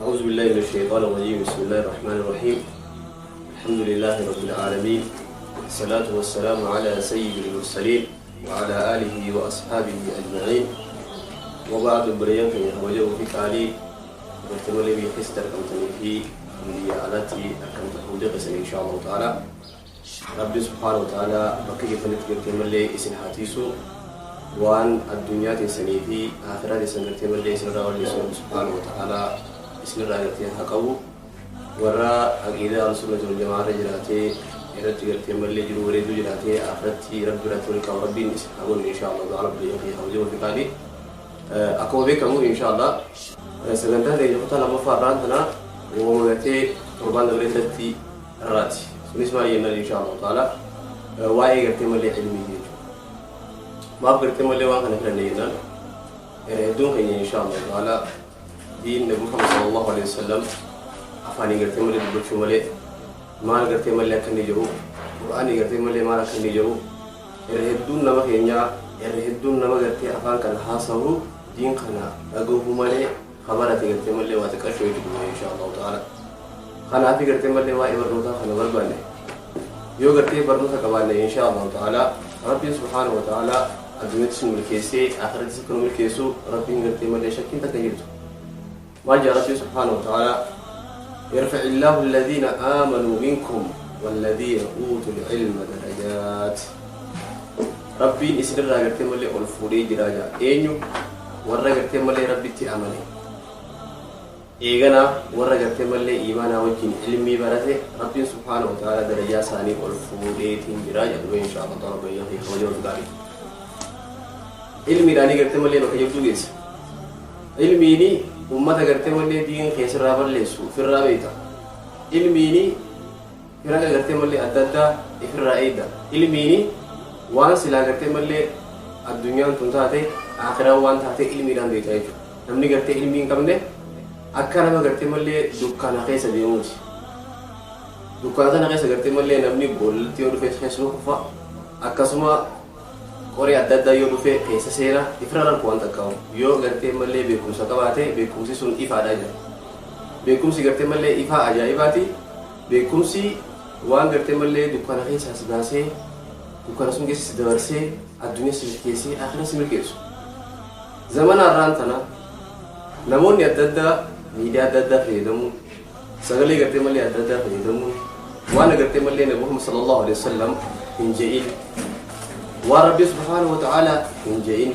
أعوذ بالله من الشيطان الرجيم. بسم الله الرحمن الرحيم. الحمد لله رب العالمين، الصلاة والسلام على سيد المرسلين وعلى آله وأصحابه أجمعين، وبعد. بريان في وجه في قالي برتمالي بيخستر كمتني في عملية أكمل تحوجة إن شاء الله تعالى. ربي سبحانه وتعالى بكي فنت قرتمالي إسن حاتيسو وان الدنيا تسني في آخرة تسن قرتمالي إسن راولي سبحانه وتعالى إسن راولي حقو ورا عقيدة السنة والجماعة جراتي إرت قرتمالي جرو وريدو جراتي آخرتي رب رتول كوربين إسن حقون إن شاء الله تعالى بيوم حوجه في قالي أكو بك إن شاء الله سجنتها دي جفتا لما فران هنا ومغتي قربان دوريتي الراتي سنسمع لنا إن شاء الله تعالى واي قرتمالي علمي ما قرتمالي وان كان كلنا دون خير إن شاء الله تعالى دين نبي محمد صلى الله عليه وسلم أفاني قرتمالي ببرشومالي ما قرتمالي أكني جو قرآني قرتمالي ما أكني جو دون نما خينيا دون نما قرتي أفان كان حاصلو دين خنا أجوه مالي خبرتي قرتمالي واتكشوي إن شاء الله تعالى خنا في قرتمالي واي برنوتا خنا بربانه يو قرتي برنوتا كبانه إن شاء الله تعالى ربي سبحانه وتعالى الدنيا تسمو الكيسي آخرة تسكن الكيسو ربي قرتمالي شكين تكيرتو ما جاء ربي سبحانه وتعالى يرفع الله الذين آمنوا منكم والذين أوتوا العلم درجات ربي إسر قرتمالي ألفوري دراجة إنيو ورا قرتمالي ربي تأمني إيجانا ورا قرتمالي إيمانا وجين علمي برته ربي سبحانه وتعالى درجة ثاني ألفوري دراجة إن شاء الله تعالى بيوم حوجه وتقاري علمي راني قرتمالي بكجبتو جيس علميني أمة قرتمالي دين خيس رابر ليسو في الرابيتا علميني فرقة قرتمالي أدادا في الرأيدا علميني وان سلا قرتمالي الدنيا تنتهي آخرة وان تحت علمي ران بيتا يجو نمني قرتي علمي كمنه أكرم قرتمالي دكان خيس ديموت دكان خيس قرتمالي نمني بولتي ورفيس خيسو خفا أكسما قري أدادا يو رفي خيس سيرا إفرار القوان تكاو يو قرتمالي بيكم سكباتي بيكم سون إفا داجا بيكم سي قرتمالي إفا أجايباتي بيكم سي وان قرتمالي دكان خيس سباسي دكان سون جيس دورسي الدنيا سمكيسي آخرة سمكيسو زمان الرانتنا نموني أدادا ميديا أدادا في دمو سغلي قرتمالي أدادا في دمو وانا قرتمالي نبي محمد صلى الله عليه وسلم إنجيل وربي سبحانه وتعالى إنجيل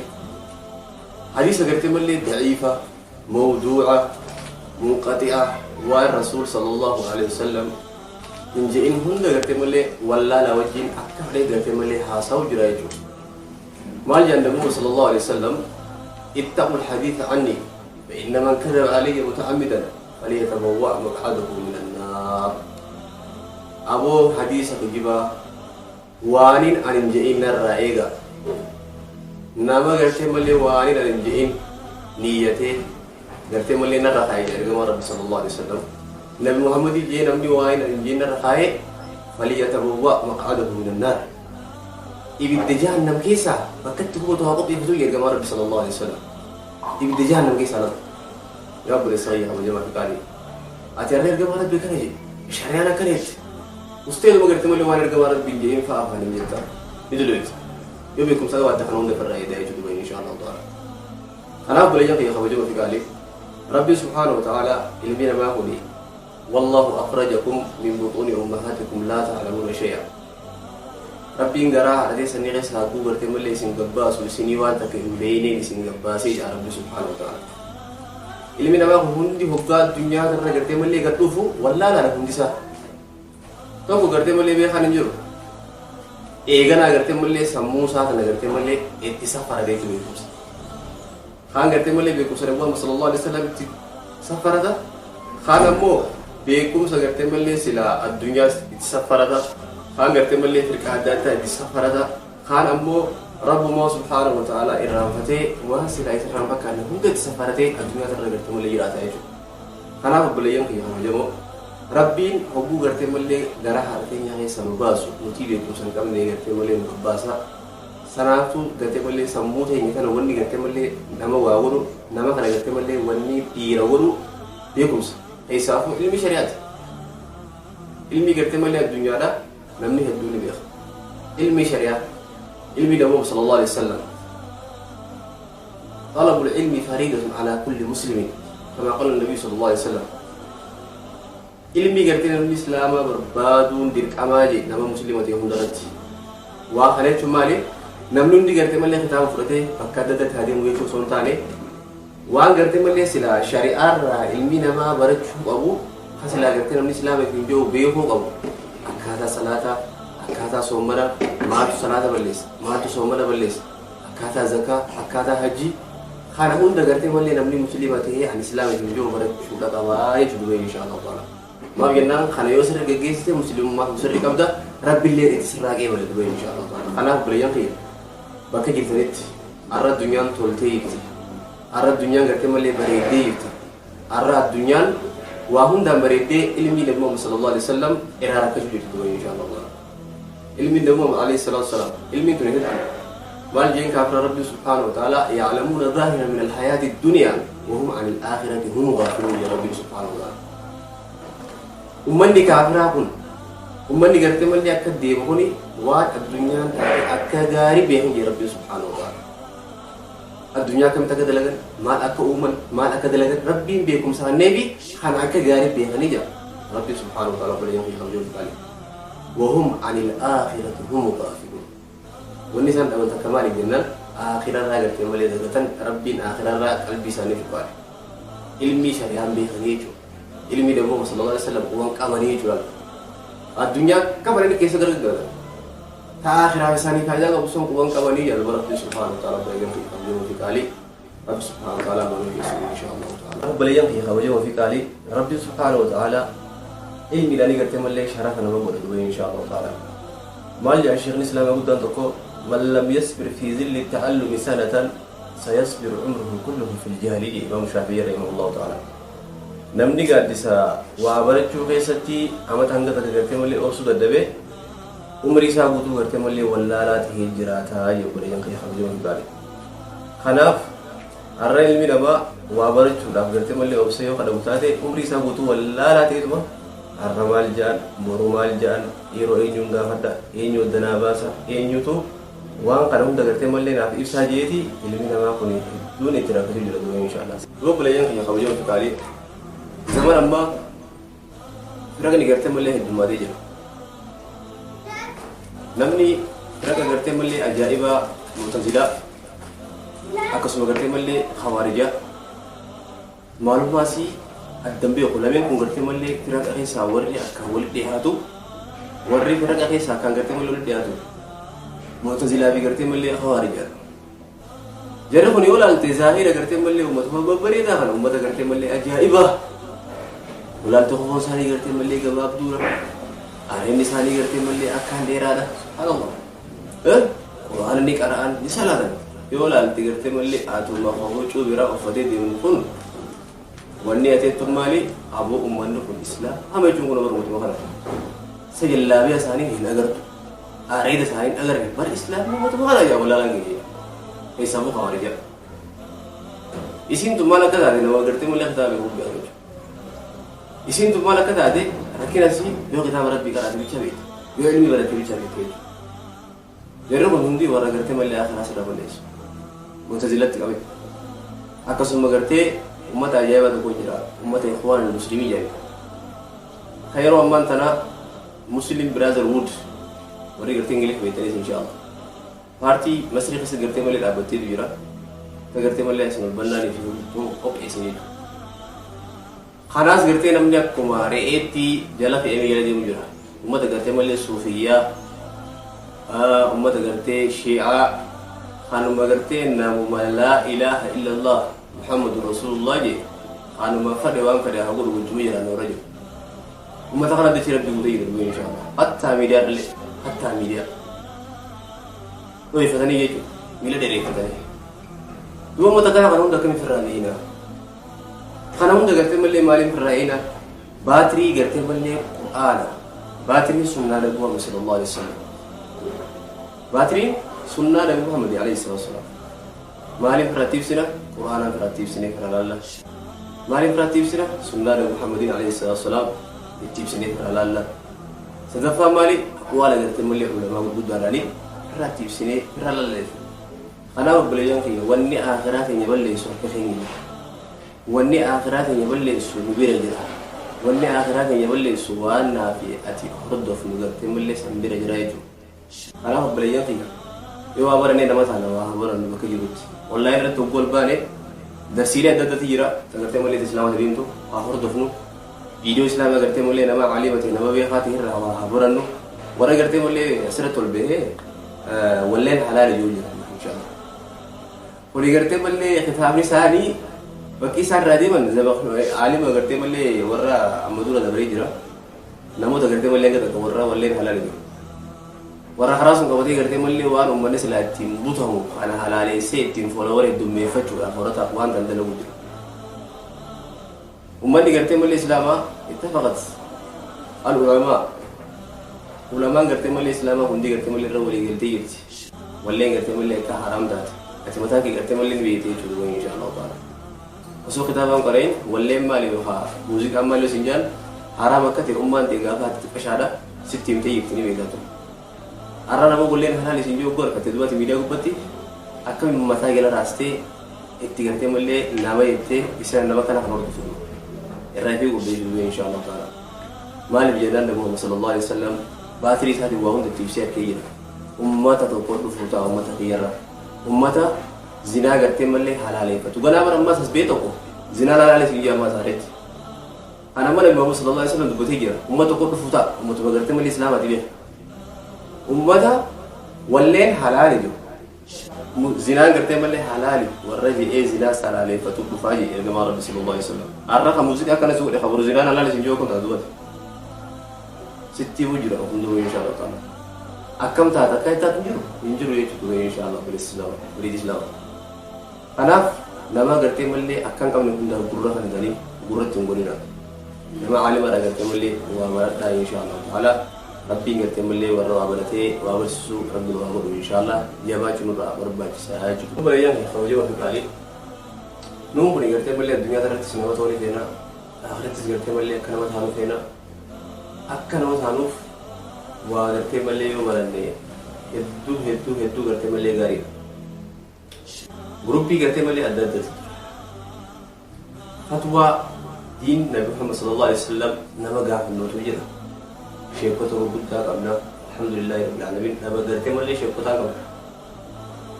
حديث قرتمالي ضعيفة موضوعة منقطعة والرسول صلى الله عليه وسلم إنجيل هند قرتمالي ولا لا وجين أكثر قرتمالي حاسو جرايجو ما جاء النبي صلى الله عليه وسلم اتقوا الحديث عني فإن من كذب علي متعمدا فليتبوأ مقعده من النار. أبو حديث تجيبا وانين عن إنجئين الرائقة نما قرتمالي وانين عن إنجئين نيته قرتمالي نرخاي جرجما رب صلى الله عليه وسلم نبي محمد جي نمني وانين عن إنجئين الرخاي فليتبوأ مقعده من النار. إبد جهنم كيسا فكت هو تهاقب يفتو يرجما رب صلى الله عليه وسلم إبد جهنم كيسا لك يا أبو الإسرائيل أبو جماعة قالي أتيار يرجما رب كنجي شريانا كنجي مستيل ما قرتمالي وان يرجما رب بيجي فأفهم جدا ندلوت يبيكم سوا تخنون في الرأي ده يجوا إن شاء الله تعالى أنا أقول لك يا أبو جماعة قالي ربي سبحانه وتعالى علمنا ما هو لي والله أخرجكم من بطون أمهاتكم لا تعلمون شيئا ربي إن قرأ على سني غيس هاكو قرتمالي سين قباس وسني وان تكين سين قباسي يا رب سبحانه وتعالى علمنا ما هو هندي هبقى الدنيا ترى قرتمالي قطوفه ولا لا هندي سا تو قرتمالي بيخان نجرو إيجانا قرتمالي سموسا تنا قرتمالي اتسافر بيت بيكوس خان قرتمالي بيكوس ربنا صلى الله عليه وسلم سافر ده خان أمو بيكوس قرتمالي سلا الدنيا اتسافر ده خان قرتمالي فرقة داتا اتسافر ده خان أمو رب ما سبحانه وتعالى إرامته وسلا إرامه كان هو اتسافرته الدنيا ترى قرتمالي يراته يجو خانا بقوليهم كي هم جمو ربين هو قرتمالي جرا هاتين يعني سنباسو نتيجة بيكوس كم نيجي قرتمالي مقباسا سناتو قرتمالي سموته إن كان وني قرتمالي نما واورو نما كان قرتمالي وني تيرورو Beekumsa keessaafuu ilmi shari'aati. Ilmi gartee malee addunyaadha namni hedduu ni beeka. Ilmi shari'aa, ilmi nabi sallallahu alaihi wasallam. طلب العلم فريضة على كل مسلم كما قال النبي صلى الله عليه وسلم. Ilmi gartee namni islaamaa barbaaduun dirqamaa jee nama muslima ta'e hundarratti. Waa kana jechuun maali? Namni hundi gartee malee kitaaba fudhatee bakka adda addaatti adeemu jechuu osoo hin taane, waan gartee malee silaa shari'aarraa ilmi namaa barachuu qabu, kan silaa gartee namni islaama ittiin jiru beekuu qabu. Akkaataa salaataa, akkaataa soommanaa, maaltu salaata balleessa, maaltu soommana balleessa, akkaataa zakaa, akkaataa hajjii, kana hunda gartee malee namni muslima ta'ee ani islaama ittiin jiru barachuudha qabaa jechuudha insha Allah ta'ala. Maaf jennaan, kana yoo sirri geggeessite muslimummaa sirri qabda, rabbillee itti sirraa qeebale duba insha Allah ta'ala. Kanaaf obboleeyyan kiyya, bakka jirtanitti, har'a addunyaan toltee jirti. Har'a addunyaan gartee malee bareeddee jirti. Har'a addunyaan waa hundaan bareeddee ilmi Nabi Muhammad sallallahu alaihi wasallam irraa rakkachuu jirti duba insha Allah ta'ala. Ilmi Nabi Muhammad alayhi salatu wasalam, ilmi tuni hedduu. Maal jeen kaafira Rabbi subhanahu wa ta'ala? يعلمون ظاهرا من الحياة الدنيا وهم عن الآخرة هم غافلون يا ربي سبحانه وتعالى. Ummanni kaafiraa kun, ummanni gartee malli akka deemu kuni, waan addunyaan taate akka gaarii beekan jee Rabbi subhanahu wa ta'ala. Addunyaa akkamitti akka dalagan, maal akka uuman, maal akka dalagan, Rabbiin beekumsa kanneefi kan akka gaarii beekanii jira Rabbi subhanahu wa ta'ala. Obboleeyyan kiyya kabajoo ta'ale, وهم عن الآخرة هم غافلون. Wanni isaan dhaban takka maali jennaan, aakhirarraa gartee malee dagatan. Rabbiin aakhirarraa qalbii isaanii fuqaare. Ilmi shari'aan beekanii jechuudha. Ilmi Nabi Muhammad sallallahu alaihi wasallam waan qabanii jechuudha. Addunyaa qabanii keessa gargaara. Ta aakhiraa isaanii faayidaa qabu sun quban qabanii jedhu Rabbi subhanahu wa ta'ala. Obboleeyyan kiyya kabajamoo fi qaalii, Rabbi subhanahu wa ta'ala manuu geessu insha Allah ta'ala. Obboleeyyan kiyya kabajamoo fi qaalii, Rabbi subhanahu wa ta'ala ilmiidhaan gartee malee sharafa nama godha duba insha Allah ta'ala. Maal jedhan sheekni islaamaa guddaan tokko? من لم يصبر في ظل التعلم سنة سيصبر عمره كله في الجهل. إمام الشافعي رحمه الله تعالى. Namni gaaddisa waa barachuu keessatti amata hanga takka gartee malee obsuu dadhabee, umrii isaa guutuu gartee malee wallaalaa ta'ee jiraataa obboleeyyan kiyya kabajamoo fi. Kanaaf har'a ilmi namaa waa barachuudhaaf gartee malee obsee yoo kadhabu taate, umrii isaa guutuu wallaalaa ta'eetuma har'a maal ja'an, boru maal ja'an, yeroo eenyuun gaafadha, eenyu addanaa baasa, eenyutu waan kana hunda gartee malee naaf ibsaa jeeti ilmi namaa kun hedduun itti rakkatu jira duuba inshaallah. Duuba obboleeyyan kiyya kabajamoo fi qaalii, zaman ammaa firaqni gartee malee heddummaatee jira. Namni firaqa gartee malee ajaa'ibaa Mu'tazilaa, akkasuma gartee malee Khawaarijaa, maalummaasii addan beeku. Lameen kun gartee malee firaqa keessaa warri akka walitti dhiyaatu, warri firaqa keessaa kan gartee malee walitti dhiyaatu Mu'tazilaa fi gartee malee Khawaarijaa. Jarri kun yoo ilaalte zaahira gartee malee uummatuma babbareedaa kana, uummata gartee malee ajaa'ibaa. Ulaalte kofoon isaanii gartee malee gabaabduudha. Areerri isaanii gartee malee akkaan dheeraadha. Subhaanallah. Quraana ni qara'an, ni salaatan. Yoo ilaalte gartee malee atuma huccuu biraa uffatee deemu kun wanni ateettu maali? Aboo, uummanni kun islaama jechuun kun barumsa kana. Isa jallaabiyaa isaanii hin agartu. Areeda isaanii hin agarre. Bari islaamni uummatuma kana yaa walaalaan gahee. Keessaa muka waan jedha. Isiin tun maal akka taate nama gartee malee kitaaba beekuu beeku jechuudha. Isiin tun maal akka taate rakkina isii yoo kitaaba Rabbii qaraate bicha beekti. Yoo ilmi barate bicha beekti jechuudha. Jarri kun hundi warra gartee malee akhiraa sirra balleessu. Mu'tazilatti qabe. Akkasuma gartee uummata ajaa'ibaa tokko jira. Uummata Ikhwaan Muslimii jedhama. Kan yeroo ammaan tana Muslim Brotherhood, warri gartee Ingiliff beektanis insha Allah. Paartii Masrii keessa gartee malee dhaabbatteetu jira. Ta gartee malee isin ol bannaanii fi qopheessan jechuudha. Kanaas gartee namni akkuma re'eetti jala fe'amee jala deemu jira. Uummata gartee malee suufiyyaa, uummata gartee shi'aa, kanuma gartee namuma لا إله إلا الله محمد رسول الله jee, kanuma fadhe waan fedhe haa godhu wajjuma jiraan warra jiru. Uummata kana dachee Rabbi guutee jira duuba insha Allah. Hattaa miidiyaa dhalee, hattaa miidiyaa dho'ifatanii jechuudha, miila dheereeffatanii. Duuba uummata kana kana hunda akkamiin firraa beeyna? Kana hunda gartee malee maaliin firraa eeyna? Baatirii gartee malee Qur'aana, baatiriin sunnaa Nabi Muhammad sallallahu alaihi wasallam, baatiriin sunnaa Nabi Muhammad alayhi salatu wasallam maaliin firratti ibsina? Qur'aanaan firratti ibsinee fira laalla. Maaliif irratti ibsina? Sunnaa Nabi Muhammadiin alayhi salaatu wasalaam itti ibsinee irraa laalla. Sadaffaan maali? Aqwaala gartee malee ulamaa gurguddaadhaanii irratti ibsinee irraa laalla jechuudha. Kanaaf obboleeyyan kiyya, wanni aakhiraa teenya balleessu harka keenya jira. Wanni aakhiraa teenya balleessu nu bira jira. Wanni aakhiraa teenya balleessu waan naa fi ati hordofnu gartee malee san bira jira jechuudha. Kanaaf obboleeyyan kiyya, yoo waa barannee nama taana, waa haa barannu bakka jirutti. Online irratti hogguu ol baane darsiilee adda addati jira. Gartee malee islaama deemtu haa hordofnu. Viidiyoo islaamaa gartee malee nama caalima ta'e, nama beekaa ta'e irraa waa haa barannu. Warra gartee malee asirratti ol bahee walleen halaali jiru jira inshallah. Kuni gartee malee kitaabni isaanii bakki isaan irraa deeman aalima gartee malee warra amma dura dabaree jira. Namoota gartee malee hanga takka warra walleen halaali jiru. Warra karaa sun qabatee gartee malee waan uummanni silaa ittiin butamu kana halaaleessee ittiin follower heddummeeffachuudhaaf horata waan tan dalagu jira. Uummanni gartee malee islaamaa ittafaqat al ulamaa, ulamaan gartee malee islaamaa hundi gartee malee irra walii galtee jirti. Walleen gartee malee akka haraam taate ati mataa kee gartee malee ni beekte jechuudha insha Allah ta'ala. Osoo kitaabaan qara'in walleen maali yookaan muuziqaan maali yoo siin jaan, haraam akka ta'e ummaan ta'e gaafa ati xiqqashaadha sitti himtee jirti, ni beekatu. Har'a nama walleen halaal isin jiru harkatte dubaati miidiyaa gubbatti akkamiin mataa jala raastee itti gartee malee nama jettee isa nama kana kan hordofu irraa fi gubbee jiru insha Allah ta'ala. Maaliif jennaan, Nabi Muhammad sallallahu alaihi wasallam baatirii isaatiin waa hunda itti ibsee harkee jira. Ummata tokko dhufu ta'a ummata kiyyarra. Ummata zinaa gartee malee halaaleeffatu. Ganaa bara ammaas as bee tokko zinaa halaaleessu biyya ammaa saaretti. Kana amma Nabi Muhammad sallallahu alaihi wasallam dubbatee jira. Ummata tokko dhufu ta'a. Ummatuma gartee malee islaamaati beeka. Ummata walleen halaali jiru. Zinaan gartee malee halaali warra je'ee zinaa halaaleeffatu dhufaa jedhe ergamaa Rabbi sallallahu alaihi wasallam. Har'a kan muuziqaa akkana si godhe kabaru zinaan halaali sin jiru kun taatu dubbate. Sitti himu jira of hunduu insha Allah ta'ala. Akkam taata akka itti hin jiru hin jiru jechuudha insha Allah, obboleessi islaama, obboleettii islaama. Kanaaf nama gartee malee akka hin qabne hundaa gurra kan galii gurratti hin godhina. Nama caalimaadha gartee malee waa baradhaa insha Allah ta'ala. Rabbiin gartee malee warra waa baratee waa barsiisu Rabbiin waa godhu insha Allah, jabaachuu nurraa barbaachisaa jechuudha. Obboleeyyan kabajamoo fi qaalii. Nuun kun gartee malee addunyaa irrattis nama ta'uu feena. Akhirattis gartee malee akka nama taanuu feena. Akka nama taanuuf waa gartee malee yoo baranne hedduu hedduu hedduu gartee malee gaariidha. Guruppii gartee malee adda addaatu jira. Fatwaa diin Nabi Muhammad sallallahu alaihi wasallam nama gaafannootu jira. Sheekota gurguddaa qabna. Alhamdulillahi rabbil alamin. Nama gartee malee sheekotaa qabna.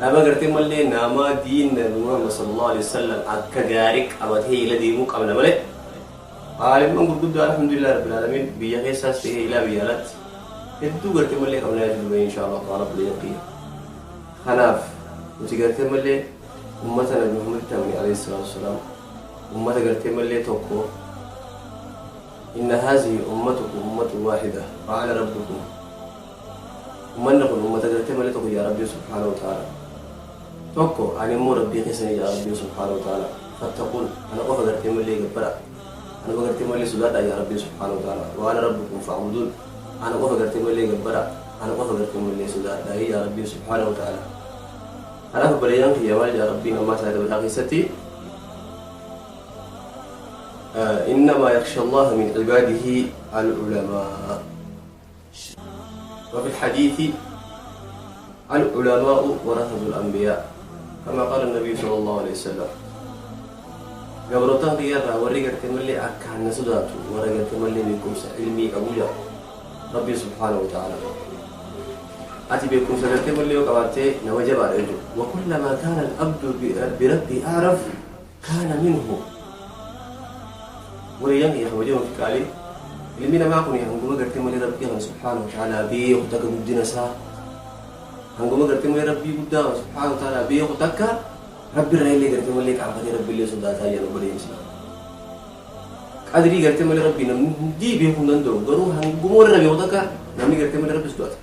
Nama gartee malee nama diin Nabi Muhammad sallallahu alaihi wasallam akka gaarii qabatee ila deemuu qabna malee. Aalimman gurguddaa alhamdulillahi rabbil alamin biyya keessaas ta'ee ilaa biyya alaatti hedduu gartee malee qabna jechuudha insha Allah ta'ala biyya. Kanaaf nuti gartee malee ummata Nabi Muhammad ta'anii alayhi salaatu wasalaam, ummata gartee malee tokko. Inna hazihi ummatukum ummatu waahida wa ana rabbukum. Ummanni kun ummata gartee malee tokko yaa Rabbii subhaanahu wa ta'ala. Tokko ani immoo Rabbii keessanii yaa Rabbii subhaanahu wa ta'ala. Fattaquun, ana qofa gartee malee gabbara. Anuma gartee malee sodaadha yaa Rabbii subhaanahu wa ta'ala. Wa ana rabbukum fa'buduun. Ana qofa gartee malee gabbara. Ana qofa gartee malee sodaadha yaa Rabbii subhaanahu wa ta'ala. Kanaaf obboleeyyan kiyya, maal yaa Rabbiin ammaa isaa dabalaa keessatti? إنما يخشى الله من عباده العلماء. وفي الحديث: العلماء ورثة الأنبياء، كما قال النبي صلى الله عليه وسلم. Gabroota kiyyarraa warri gartee malee akka hanna sodaatu warra gartee malee beekumsa ilmii qabu jira Rabbi subhaanahu wa ta'ala. Ati beekumsa gartee malee yoo qabaattee nama jabaadha jechuudha. وكلما كان العبد بربه أعرف كان منه. Waliyyaan kiyya kabajamoo fi qaalii, ilmi namaa kun hanguma gartee malee Rabbii kana subhaanahu wa ta'ala beeku takka guddina isaa, hanguma gartee malee Rabbii guddaa kana subhaanahu wa ta'ala beeku takka Rabbi irraa illee gartee malee qaanfatee Rabbi illee sodaataa jedhu obboleeyyan islaama. Qadrii gartee malee Rabbii namni hundi beekuu hin danda'u, garuu hanguma warra beeku takka namni gartee malee Rabbi sodaata.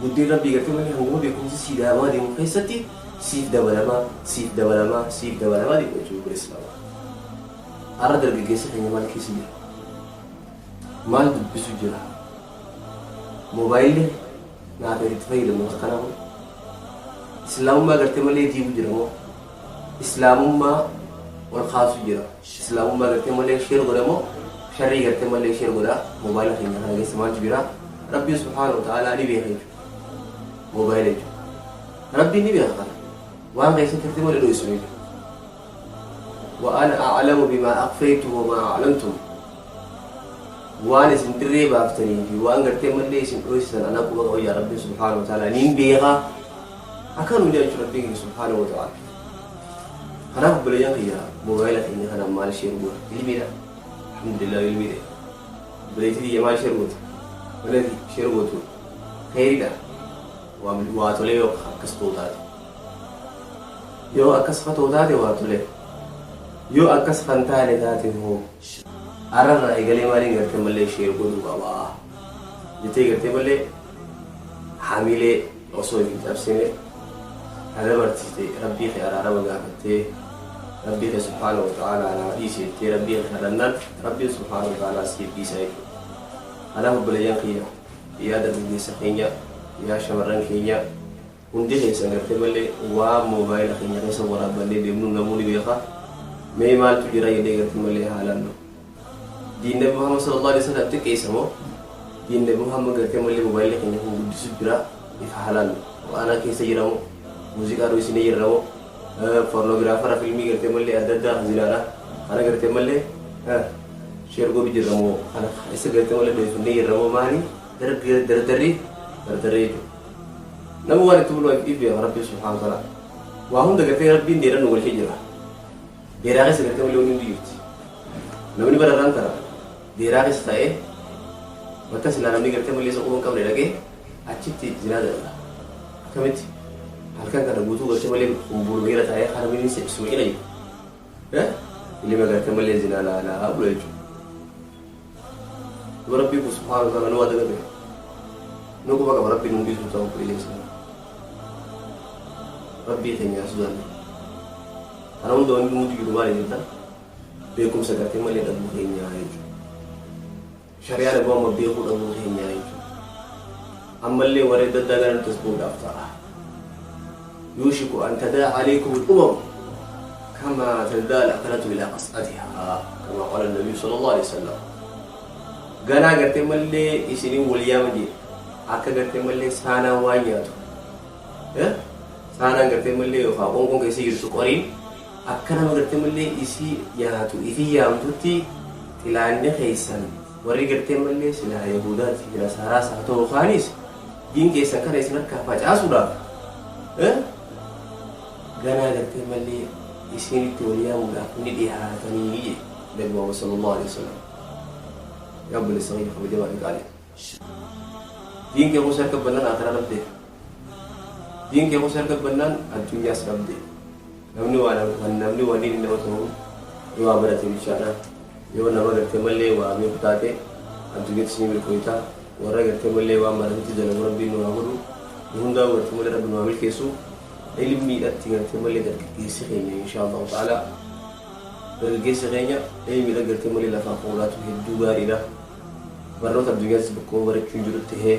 Guddin Rabbii gartee malee hanguma beekumsi sii dabalamaa deemu keessatti siif dabalamaa, siif dabalamaa, siif dabalamaa deemu jechuudha obboleessa islaamaa. Har'a dargaggeessa keenya maal keessa jira? Maal dubbisu jira? Moobaayilli naaf itti fayyadamu akkanaa kun islaamummaa gartee malee diigu jira moo islaamummaa Ol kaasu jira. Islaamummaa gartee malee share godha moo sharrii gartee malee share godha? Moobaayila keenya kana keessa maaltu jira? Rabbiin subhaanahu wa ta'aalaa ni beeka jechuudha. Moobaayila jechuudha. Rabbiin ni beeka kana. Waan keessatti gartee malee dho'isu jechuudha. Wa ana a'lamu bimaa akhfaytum wa maa a'lantum. Waan isin dirree baaftanii fi waan gartee malee isin dho'isisan anaa quba qaba yaa Rabbiin subhaanahu wa ta'aalaa niin beeka. Akka nuun jedha jechuudha Rabbiin keenya subhaanahu wa ta'aalaa. Kanaaf obboleeyyan kiyya, moobaayila keenya kana maal share goona? Ilmiidha. Alhamdulillah, ilmii ta'e. Obboleettii tiyya, maal share goota? Wanti share gootu kheyriidha. Waa tolee yoo akkas ta'u taate. Yoo akkas fa ta'u taate waa tolee. Yoo akkas kan taane taate hoo, arrarraa eegalee maaliin gartee malee share godhuu qabaa? Jettee gartee malee hamilee osoo hin cabsine ka dabarsite Rabbii kee araarama gaafattee, Rabbii kee subhaanahu wa ta'aalaa naa dhiisi jettee Rabbii kee kadhannaan, Rabbiin subhaanahu wa ta'aalaa siif dhiisa jechuudha. Kanaaf obboleeyyan kiyya, yaa dargaggeessa keenya, yaa shamarran keenya, hundi keessan gartee malee waa moobaayila keenya keessa waraabbannee deemnu namuu ni beeka. Mee maaltu jira jedhee gartee malee haa laallu. Diin Nabi Muhammad sallallahu alaihi wasallam xiqqeessa moo diin Nabi Muhammad gartee malee moobaayilli keenya kun guddisu jira? Ifa haa laallu. Qur'aanaa keessa jira moo muuziqaa dho'isinee jirra moo pornoogiraafara filmii gartee malee adda addaa zinaadha kana gartee malee share godhu jirra moo kana isa gartee malee dho'ifannee jirra moo maali dardarri dardarri jechuudha. Nama waan itti bulu if beeka Rabbiin subhaanahu wa ta'ala. Waa hunda gartee Rabbiin deeran nu galchee jira. Deeraa keessa gartee malee wanni hundi jirti. Namni bara irraan tara deeraa keessa taa'ee bakka silaa namni gartee malee isa quba hin qabne dhaqee achitti zinaa dalaga. Akkamitti halkan kana guutuu gartee malee humbuuluma jala taa'ee harmeen isuma cina jiru. Ilma gartee malee zinaa laalaa bula jechuudha. Duba Rabbiin kun subhaanahu wa ta'ala nu waa dagate. Nu quba qaba Rabbiin nu dhiisuu ta'u qilleessa. Rabbii keenya haa sodaannu. Kana hunda wanni nuti jiru maali jettan, beekumsa gartee malee dhabuu keenya jechuudha. Shari'aa dhabuu amma beekuu dhabuu keenya jechuudha. Ammallee warri adda addaa gara nuti as bahuudhaaf ta'a. Yuushiku an tadaa alaykum al-umam kama tadaa al-akalatu ila qas'atihaa, kama qala nabiyu sallallahu alaihi wasallam. Ganaa gartee mallee isinin wal yaama jee akka gartee mallee saanaan waan nyaatu. Saanaan gartee mallee yookaan qoonqoon keessa jirtu qoriin akka nama gartee mallee isii nyaatu ifii yaamtutti, xilaanni keessan warri gartee mallee silaa Yahudaati fi Nasaaraas haa ta'u kaanis diin keessan kana isin harkaa facaasuudhaaf ganaa gartee mallee isinitti wal yaamuudhaaf ni dhihaatanii jedhe Nabi Muhammad sallallahu alaihi wasallam. Yaa obboleessa kiyya kabajamaa fi qaalii. Diin kee kuusa harka bannaan akhiraa dhabde. Diin kee kuusa harka bannaan addunyaas dhabde. Namni waan namni waan inni nama ta'u yoo waa barate bichaadha. Yoo nama gartee mallee waa beeku taate addunyaatti ni milkooyta. Warra gartee mallee waan baratetti dalagu Rabbiin nu haa godhu. Nu hundaa gartee mallee Rabbi nu haa milkeessu. Ilmiidhatti gartee mallee dargaggeessi keenya insha Allahu ta'ala. Dargaggeessi keenya ilmiidha gartee malee lafaa fuudhaatu hedduu gaariidha. Barnoota addunyaattis bakkuma barachuun jirutti tahee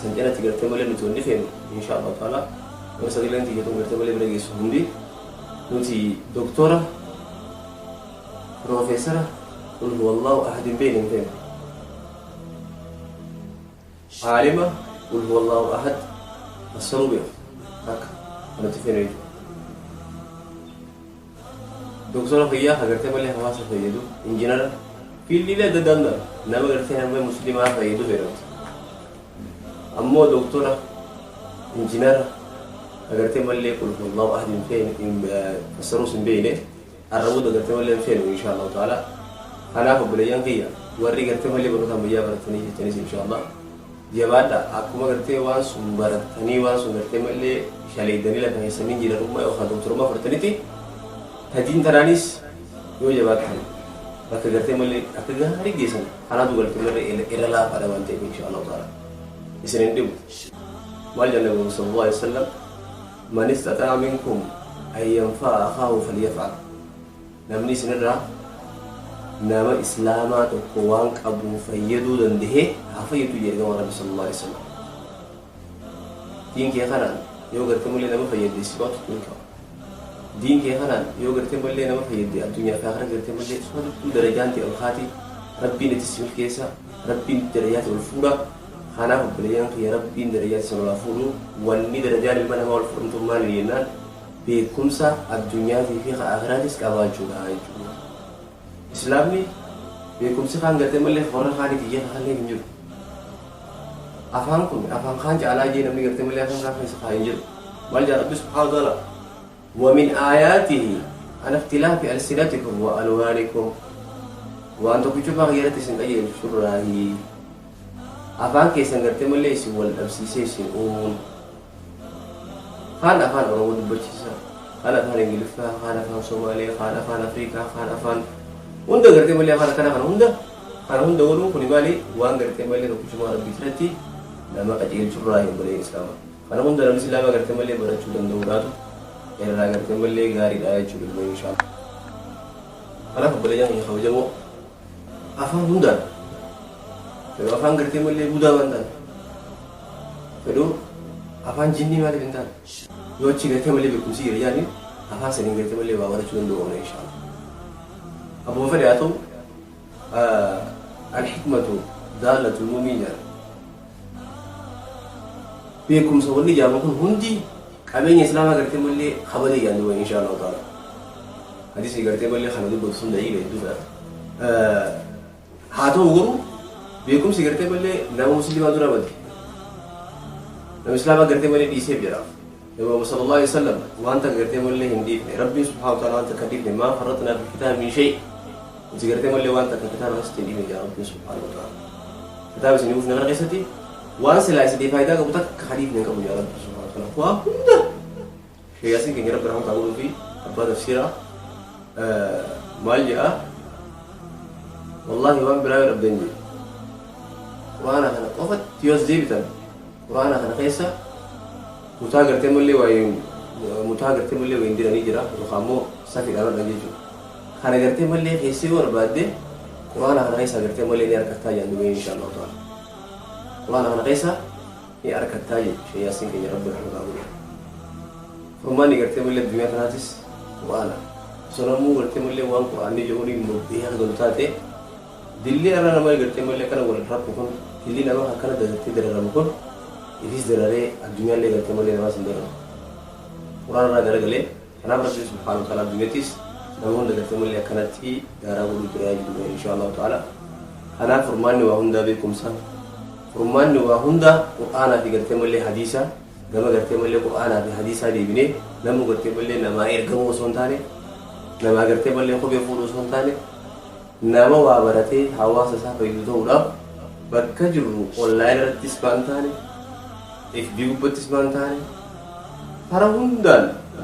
san cinatti gartee malee nuti wanni feenu insha Allahu ta'ala, warra sagaleen tiyyatuun gartee malee bira geessu hundi, nuti doktora piroofeesara qul huwallahu ahad hin beekne hin feenu. Aalima qul huwallahu ahad fassaruu beeku takka kan nuti feenu jechuudha. Doktora fayyaa ka gartee malee hawaasa fayyadu, injinara, fiildiilee adda addaa hunda nama gartee nama muslimaa fayyadu fedhamti. Ammoo doktora, injinara ka gartee malee qul huwallahu ahad hin feene, fassaruus hin beekne, arrabuuta gartee malee hin feenu insha Allahu ta'ala. Kanaaf obboleeyyan kiyya, warri gartee malee barnoota ammayyaa baratanii jechanis, insha Allah jabaadha. Akkuma gartee waan sun barattanii, waan sun gartee malee shaleeydanii lafa keessanii injiinarummaa yookaan doktorummaa fudhatanitti, tadiin tanaanis yoo jabaattan bakka gartee malee akka gaarii geessan. Kanaatu gartee malee irra laafaadha waan ta'eef insha Allahu ta'ala isin hin dhibu. Maal jedha Nabi sallallahu alaihi wasallam? Man istataa minkum an yanfa'a akhaahu falyaf'al. Namni isinirraa nama islaamaa tokko waan qabuun fayyaduu danda'e haa fayyadu jedhe gama Rabbi sallallahu alaihi wasallam. Diin kee kanaan yoo gartee malee nama fayyadde simaatu milkaa'u. Diin kee kanaan yoo gartee mallee nama fayyadde addunyaa fi aakhira gartee mallee sumattuu darajaan ta'e ol kaati Rabbiin itti si milkeessa, Rabbiin darajaa ta'e ol fuudha. Kanaaf obboleeyyan kiyya, Rabbiin darajaa isin ol haa fuudhu. Wanni darajaan ilma namaa ol fuudhamtu maali jennaan, beekumsa addunyaatii fi ka aakhiraatis qabaachuudha jechuudha. Islaamni beekumsi kaan gartee mallee warra kaaniiti jee kakallee hin jiru. Afaan kun afaan kaan caalaa jee namni gartee mallee afaan kaan keessa kaa hin jiru. Maal jaa Rabbi subhaanahu wa ta'ala? Wa min aayaatihi an ikhtilaafi alsinatikum wa alwaanikum. Waan tokkichummaa kiyyarratti isin qajeelchurraahi afaan keessan gartee mallee isin wal dhabsiisee isin uumuun. Kaan afaan Oromoo dubbachiisa, kaan afaan Ingiliffaa, kaan afaan Somaalee, kaan afaan Afrikaa, kaan afaan hunda gartee malee afaan akkana kana hunda kana hunda godhuun kuni maali? Waan gartee malee tokkichummaa Rabbii irratti nama qajeelchurraa hin godhee Islaama. Kana hunda namni Islaamaa gartee malee barachuu danda'uudhaatu irraa gartee malee gaariidha jechuudha duuba inshaallah. Kanaaf obboleeyyan keenya kabajamoo, afaan hundaan fedhu, afaan gartee malee budaa waan taane fedhu, afaan jinnii maaliif hin taane, yoo achi gartee malee beekumsi jira jaaniin afaan saniin gartee malee waa barachuu danda'u qabna inshaallah. Abbuma fedhe haa ta'u, alhikmatu daalatul mu'min jedha. Beekumsa wanni jaamu kun hundi qabeenya Islaamaa gartee malee kabajee jaan duuba inshaallah ta'ala. Hadisni gartee malee kana dubbatu sun da'iifa hedduu fedhata. Haa ta'u garuu beekumsi gartee malee nama musliimaa dura bade. Nama Islaamaa gartee malee dhiiseef jedhaaf. Nabi Muhammad sallallahu alaihi wasallam waan takka gartee malee hin dhiifne. Rabbiin subhaanahu wa ta'ala waan takka hin dhiifne. Maa farratnaa fil kitaabi min shay. Nuti gartee malee waan takka kitaaba keessatti hin dhiifne jedha Rabbiin subhaanahu wa ta'ala. Kitaaba isin buufne kana keessatti waan silaa isinii faayidaa qabu takka ka dhiifne hin qabu jedha Rabbiin subhaanahu wa ta'ala. Waa hunda Sheekh Yaasiin keenya Rabbi rahmata godhuu fi abbaa tafsiiraa maal jedha? Wallaahi waan biraa yoo dhabdan jedhe, Quraana kana qofatti yoo as deebitan, Quraana kana keessa mutaa gartee mallee waa'ee mutaa gartee mallee wayiin diranii jira yookaan immoo safiidhaan hodhan jechuudha. Kana gartee mallee keessa yoo barbaadde Quraana kana keessa gartee mallee ni argattaa jedhan dubbee inshaallahu ta'ala. Quraana kana keessa ni argattaa jedhe Sheekh Yaasiin keenya Rabbi rahmataa godhu. Furmaanni gartee mallee addunyaa tanaatis Quraana. Osoo namuu gartee mallee waan Quraanni jedhuun immoo beeka galu taate, dilli irra nama gartee mallee akkana wal rakku kun, dilli nama akkana dagartee dararamu kun ifis dararee addunyaallee gartee mallee namaas hin dararu. Quraana irraa garagalee. Kanaaf Rabbiin subhaanahu wa ta'ala addunyattis nama hunda gartee mallee akkanatti daaraa godhuu jira jechuudha insha Allahu ta'ala. Kanaaf furmaanni waa hundaa beekumsa. Furmaanni waa hundaa Qur'aanaa fi gartee mallee hadiisa. Gama gartee mallee Qur'aanaa fi hadiisaa deebinee namuu gartee mallee namaa ergamuu osoo hin taane, namaa gartee mallee kophee fuudhuu osoo hin taane, nama waa baratee hawaasa isaa fayyadu ta'uudhaaf bakka jirru online irrattis waan taane, FB gubbattis waan taane, hara hundaan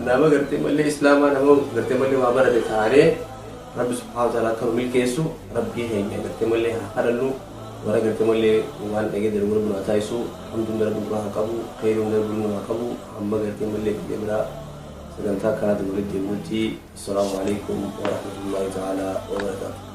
nama gartee mallee Islaamaa, nama gartee mallee waa barate taanee Rabbi subhaanahu wa ta'ala akka nu milkeessu Rabbii keenya gartee mallee haa kadhannu. Warra gartee mallee waan dhagee darbu Rabbi nu haa taasisu. Hamtuu hunda Rabbi nurraa haa qabu, kheyrii hunda Rabbi nu haa qabu. Hamma gartee mallee biyya biraa sagantaa akkanaatiin walitti deebinutti, assalaamu alaikum wa rahmatullahi ta'ala wa barakaatuh.